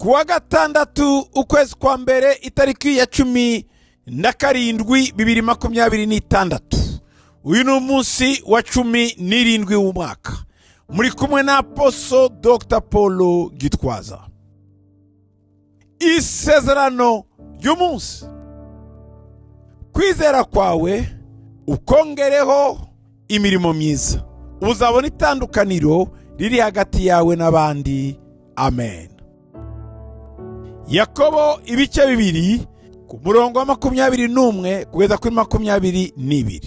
Kuwa gatandatu ukwezi kwa mbere itariki ya 17 2026. Uyu ni umunsi wa 17 w'umwaka. Muri kumwe na Apostle Dr. Paul Gitwaza. Isezerano ry'umunsi. Kwizera kwawe ukongereho imirimo myiza, uzabona itandukaniro riri hagati yawe n'abandi. Amen. Yakobo ibice 2 ku murongo wa 21 kugeza kuri 22.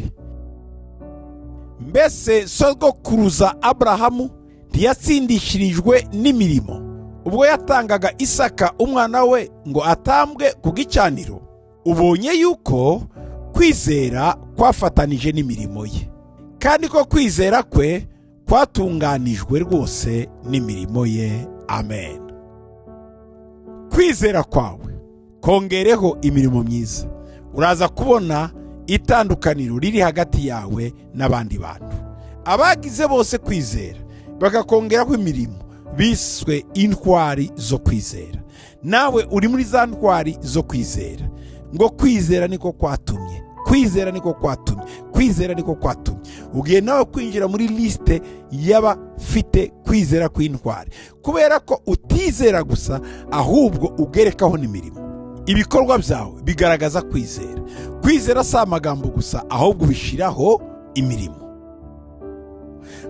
Mbese sogokuruza Abrahamu ntiyatsindishirijwe n'imirimo ubwo yatangaga Isaka umwana we ngo atambwe ku gicaniro? Ubonye yuko kwizera kwafatanije n'imirimo ye, kandi ko kwizera kwe kwatunganijwe rwose n'imirimo ye. Amen. Kwizera kwawe kongereho imirimo myiza, uraza kubona itandukaniro riri hagati yawe n'abandi bantu. Abagize bose kwizera bakakongeraho imirimo biswe intwari zo kwizera. Nawe uri muri za ntwari zo kwizera. Ngo kwizera niko kwatumye, kwizera niko kwatumye, kwizera niko kwatumye. Ugiye nawe kwinjira muri liste y'abafite kwizera kw'intwari, kubera ko utizera gusa ahubwo ugerekaho n'imirimo. Ibikorwa byawe bigaragaza kwizera. Kwizera si amagambo gusa, ahubwo ubishiraho imirimo.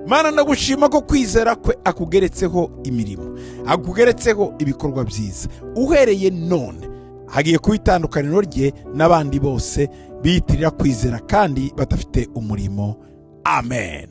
Mana, ndagushima ko kwizera kwe akugeretseho imirimo, akugeretseho ibikorwa byiza. Uhereye none hagiye kuba itandukaniro rye n'abandi bose biyitirira kwizera kandi badafite umurimo. Amen.